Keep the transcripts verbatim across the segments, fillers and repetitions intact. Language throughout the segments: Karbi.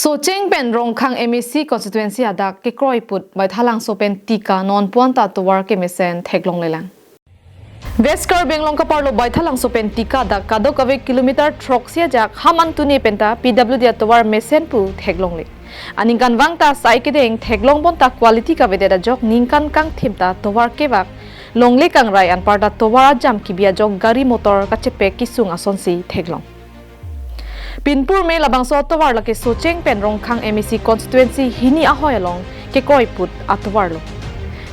Socheng pen Rongkhang M A C constituency adak kekroi put Baithalangso pen Tika non puan ta tovar kemesen theklonglelang. West Karbi Anglong kaparlo Baithalangso pen Tika adak kadokave kilometer throksi ajak ham an tuni penta P W D atovar mesen pu theklongle. Aningkanvang ta sai kedeng theklong bonta quality kavedet ajok ningkan kangthim ta tovar kevak longle kangrai anparta tovar ajam kebi ajok gari motor kachepek kesung asonsi theklong. Pinpur me labangso atovar lake Socheng pen Rongkhang M A C constituency hini ahoi along kekroi put atovarlo.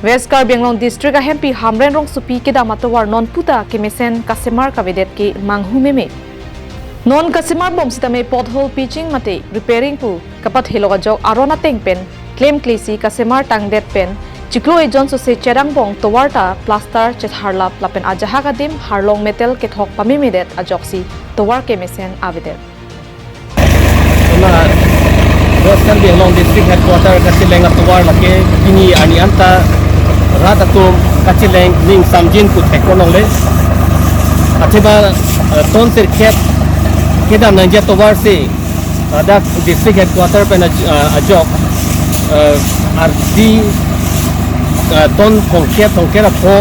West Karbi Anglong District ahempi Hamren Rongsopi kedam atovar non puta kemesen kasemar kavedet ke manghu meme. Non kasemar bom sitame pothole patching mate repairing pu kapathelok ajok aron ateng pen klemklesi kasemar tangdet pen chiklo ejon sose cherangbong tovar ta plaster chetharlap lapen ajahak adim harlong metal kethok pamemedet ajoksi tovar kemesen avedet. Kona West Karbi Anglong District Headquarter kacheleng atovar lake pini arni anta rat atum kacheleng ning samjin pu theklongle. Athema, eh, ton sirkep kedam nangji atovar si ladak District Headquarter pen aj-, ah, ajok, eh, ardi, eh, ton thomkep, thomkep ra pho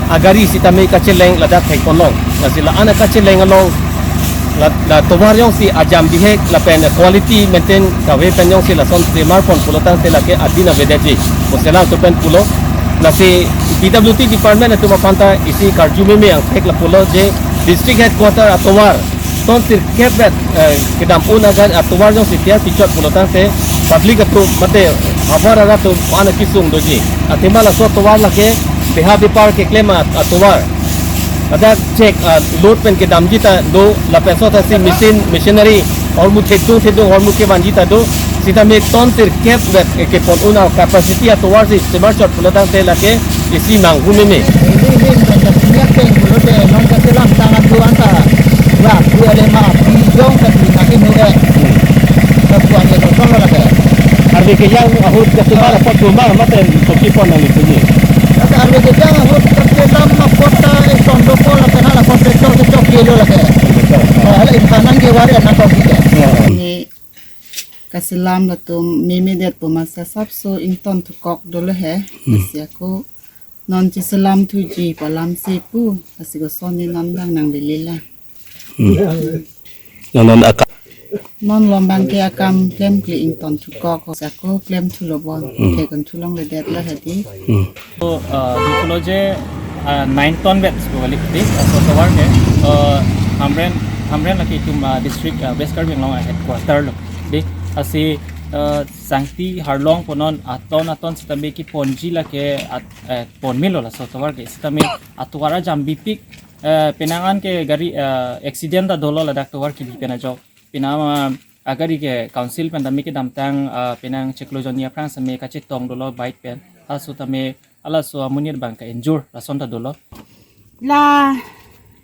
agari sitame kacheleng ladak thekponlong. Lasi la-an kacheleng along la, la tovar jongsi ajam bihek lapen quality maintain kave pen jongsi lason semarpon pulotangte lake adin avedetji pu selangso pen pulo. Lasi P W D department atum aphan ta isi karju meme angthek lapulo je District Headquarter atovar ton sirkep vet, eh, kedam un agar atovar jongsi tiar pichot pulotangte public atum mate havar arat atum ana kesung doji. Athema laso atovar lake beha bepar keklem a-, atovar. Ladak chek, ah, load pen kedamji ta do lapen sota si machine, machinery, hormu thedung thedung hormu kevanji ta do. Sitame ton sirkep vet, eh, kepon un a-capacity atovar si semarchot pulotangte lake isi manghu meme. Ini, ini, ini, ini, pulote, non kachelamtang atu anta. Ya, bu ele ma, bijong ka tu na inu e. Kapuan ye kosong lake. Arve kejang ahut kasemar apot cuma mate toki pon nang itu ni. Lake arve kejang ahut kachelam apot ta eson dokol lake na la contractor kechok kilo lake. Oh, hala imkanan ke wari anak kau kita. Ya. Ini kaselam latum memedet pu masa sapso ington thukok dolo he. Hmm. Lasi ako non cheselam thuji pu alamsi pu, lasi koson ni non dang nanglelela. Hmm. Non, non aka- Non lombang ke akam klemkle ington thukok, lasi ako klem thulo bon. Hmm. Ke kon thulongledetlo hedi. Hmm. So, uh, di pulo je, uh, nine ton vet ko balik di, uh, so tovar ke, uh, Hamren, Hamren lake itum, uh, district, uh, West Karbi Anglong headquarter lo. Di, lasi, uh, sangti harlong punon aton aton sitame keponji lake at, eh, pon melo laso tovar ke sitame atovar ajam bipik, eh, penang an ke gari, eh, accident ta dolo ladak tovar kebi pen ajok. Penang, eh, agari ke council pen tame kedamtang, eh, penang chiklo jonni aphrang sitame kachetong dolo bike pen. Laso tame halaso amonit abang ke injure lason ta dolo. La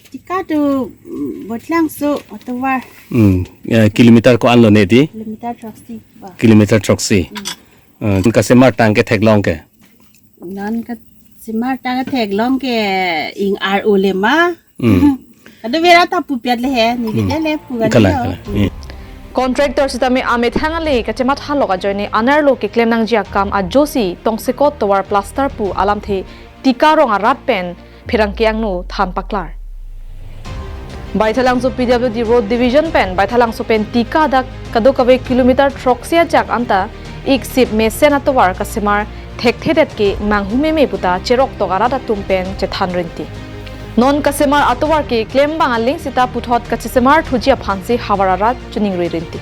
Tika tu, mm, Baithalangso atovar. Hmm. Ya, kilometer ko-an lo ne di? Kilometer throksi ba. Kilometer throksi. Hmm. Eh, kasemar tang ketheklong ke. Non kasemar tang ketheklong ke ing ar ule ma. Hmm. Kadokave ra ta pupiat le he, ni Hmm. le le pu Kalang, gani lo. Kalang. Hmm. Contractor sitame amethang ale kachemathalok ajoine anerlo keklem nangji akam ajosi tongsekot tovar plaster pu alamthe Tika rong arat pen pherangke angno than paklar. Baithalangso P W D Road Division pen Baithalangso pen Tika adak kadokave kilometer throksi ajak anta iksip mesen atovar kasemar thekthedet ke manghu meme puta cheroktok arat atum pen chethan rinti. Non kasemar atovar ke klembang aling sita puthot kachesemar thuji aphansi havar arat chiningri rinti.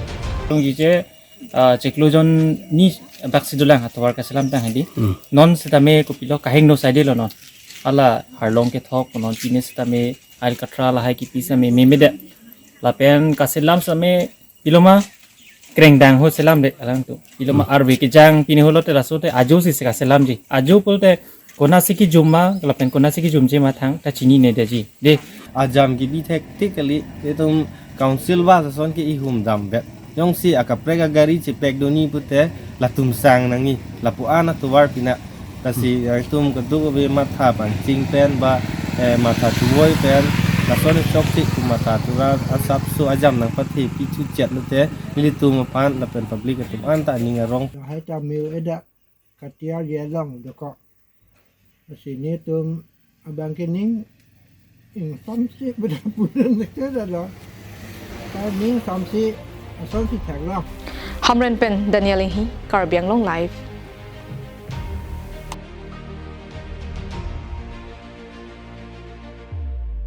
Tungji je, ah, chiklo jonni baksi dolang atovar kaselamtang hedi. Hmm. Non sitame kopilo kahingno saide lo non. Hala harlong kethok non pine sitame ail katra lahai kipi sitame memedet. Lapen kaselam sitame piloma krengdang ho selamde alangtum. Piloma Hmm. arve kejang pine holote lasote ajosi si kaselamji. Ajo pulote konatsi kejum ma, lapen konatsi kejumje ma thangta chininedetji. De. Ajam kebi thektik kali, itum council ba ason ke ihum damvet. Jongsi akaprek agari chepek doni pute latum sang nangji. Lapu-an atovar pina. Lasi itum kadokave matha pangching pen ba, eh, matha chuvoi pen, Lason chokche pu matha tura asapso ajam nangpathe pi thuchet lote nelitum aphan lapen public atum anta aning arong. Lahai ta mil eda katiar yelong doko. Lasi netum abang ke ning ingsamsi beda punan nekte dalo. Ta ning samsi asonsi thaklo. Hamren pen Daniel Inghi, Karbi Anglong Live,